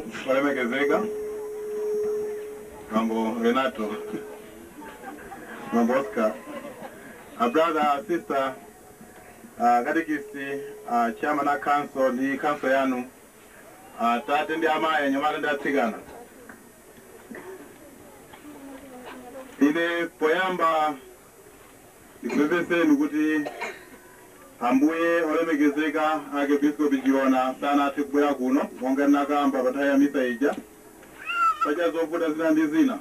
Olemekezeka Mambo Renato, Mambo Oscar, a brother, sister, catechist, chairman a council ndi council yanu, tate ndi amayi, anyamata ndi atsikana. Ine poyamba ndikupepeseni kuti Ambuye olemekezeka Archiepiscopi Chiona sanathe kubwera kuno monga ndinakamba pa nthawi ya misa ija pacha zovuta zina ndi zina,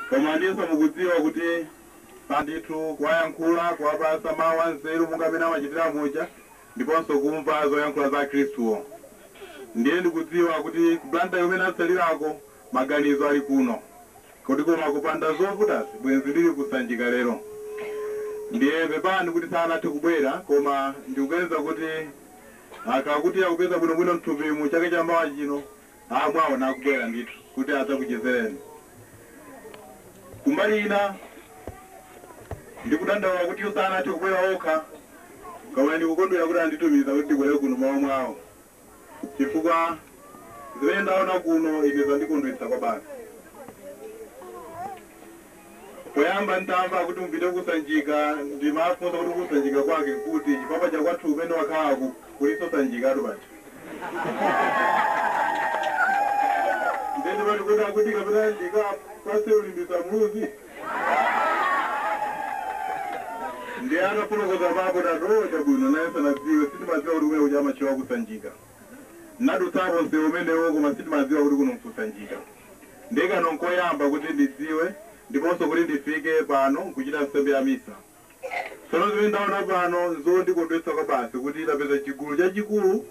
koma ndinso mukudziwa kuti pandithu kuwayankhula, kuwapasa mawu anzeru monga amene amachitira muja, ndiponso kumva zoyankhula za Khristuwo. Ndiye ndikudziwa kuti ku Blantyre kumene atsalirako maganizo ali kuno, kuti koma kupanda zovutazi bwenzi lili kusanjika lero. Ndiye pepani kuti sanathe kubwera, koma ndikuganiza kuti akakuti akupeza bwinobwino mthupimu chaka cha mawa chino amwaona akubwera ndithu kuti adzakuchezereni. Kumbali ina ndikudandaula kuti sanathe kubwera okha, koma ndikukondwera kuti anditumiza kuti ndibwere kuno mawa mwawo, chifukwa zimene ndaona kuno ine zandikondweretsa kwa basi. Poyamba ntamva kuti mupite kusanjika, ndimafunsa kuti kusanjika kwake kuti chifukwa cha kwathu kumene wakhalaku kuliso sanjikatu paja. Ndiye ndimati kuti akuti kapena ndikapase ulimbisa mluzi. Ndiye anafotokoza papo tatocha bwino naye sanadziwe, sitimadziwa kuti kumene kuja amachewa kusanjika. Nadutsapo msewu umenewo koma sitimadziwa kuti kuno nkusanjika. Ndiye kano nkoyamba kuti ndidziwe ndiponso kuti ndifike pano nkuchita nsembe ya misa. Tsono zimene ndaona pano zondikondweretsa kwa basi kuti tapeza chigulu chachikulu,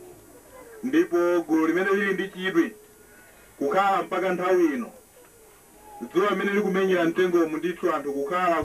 ndipo gulu limene lili ndi chidwi kukhala mpaka nthawi ino, dzuwa limene likumenyera mtengomu ndithu anthu kukhala